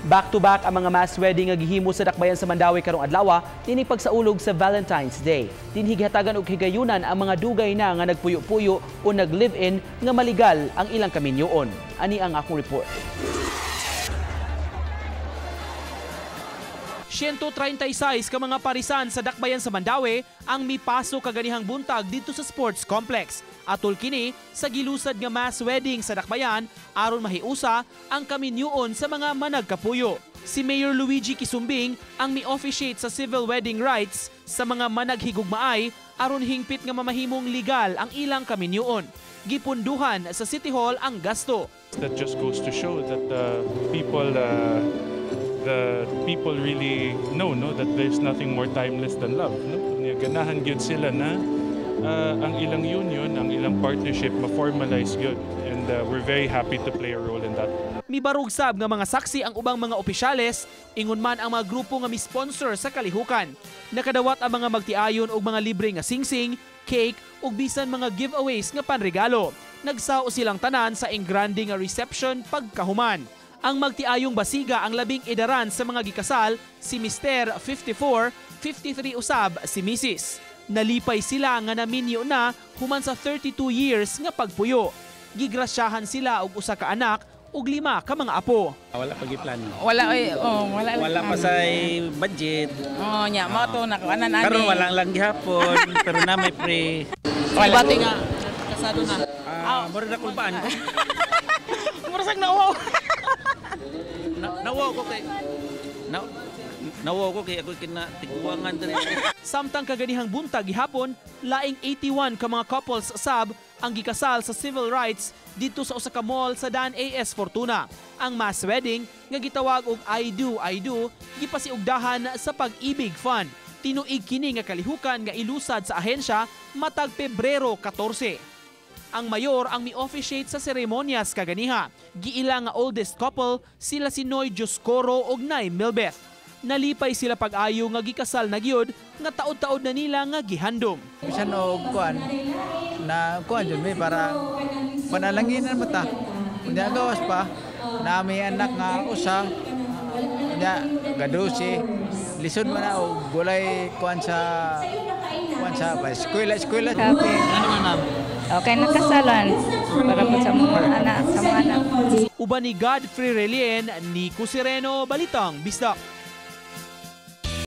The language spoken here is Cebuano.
Back to back ang mga mass wedding nga gihimo sa dakbayan sa Mandaue karong adlaw dinhi pagsaulog sa Valentine's Day. Dinhi gihatagan og higayunan ang mga dugay na nga nagpuyo-puyo o nag-live-in nga maligal ang ilang kaminyoon. Ani ang akong report. 136 ka mga parisan sa dakbayan sa Mandaue ang mipaso kaganihang buntag dito sa Sports Complex. Atol kini sa gilusad nga mass wedding sa dakbayan aron mahiusa ang kaminyuon sa mga managkapuyo. Si Mayor Luigi Quisumbing ang mi-officiate sa civil wedding rites sa mga managhigugmaay aron hingpit nga mamahimong legal ang ilang kaminyuon. Gipunduhan sa City Hall ang gasto. That just goes to show that the people really know, no, that there's nothing more timeless than love, no? Ganahan gyud sila na ang ilang union, ang ilang partnership ma-formalize gyud, and we're very happy to play a role in that. Mibarog sab nga mga saksi ang ubang mga opisyales, ingon man ang mga grupo nga mi-sponsor sa kalihukan. Nakadawat ang mga magtiayon og mga libre nga singsing, cake ug bisan mga giveaways nga panregalo. Nagsao silang tanan sa engrande nga reception pagkahuman. Ang magtiayong basiga ang labing edaran sa mga gikasal, si Mr. 54, 53 usab si Mrs. Nalipay sila nga naminyo na human sa 32 years nga pagpuyo. Gigrasyahan sila og usa ka anak ug 5 ka mga apo. Wala pa giplano. Wala oy, oh, wala. Wala pa sa budget. Oh, nya mao to na kuanan ani. Karon walang lang gihapon pero na may pre. Wala. Bati nga kasado na. Mura na kulbaan ko. Mura sag nauwaw. Nawaw ko kay nawaw ko kay ako kinatiguangan diri. Samtang kaganihang buntag gihapon, laing 81 ka mga couples sab ang gikasal sa civil rights dito sa usa ka mall sa Dan AS Fortuna. Ang mass wedding nga gitawag og I Do, I Do gipasiugdahan sa Pag-ibig Fund. Tinuig kini nga kalihukan nga ilusad sa ahensya matag Pebrero 14. Ang mayor ang mi-officiate sa seremonyas kaganiha. Giila nga oldest couple sila si Noy Dioscoro og Nay Milbeth. Nalipay sila pag-ayo nga gikasal na gyud nga taod-taod na nila nga gihandom. Bisan og kuan na kuan jud may para panalanginan mata. Unya gawas pa na may anak nga usa unya gadusi lisod man na og gulay kuan sa eskwela eskwela. Happy. Ano man ma'am? Okay, nakasalan para po sa mga anak, sa mga anak. Uban ni Godfrey Relien, Nico Sereno, Balitang Bisdak.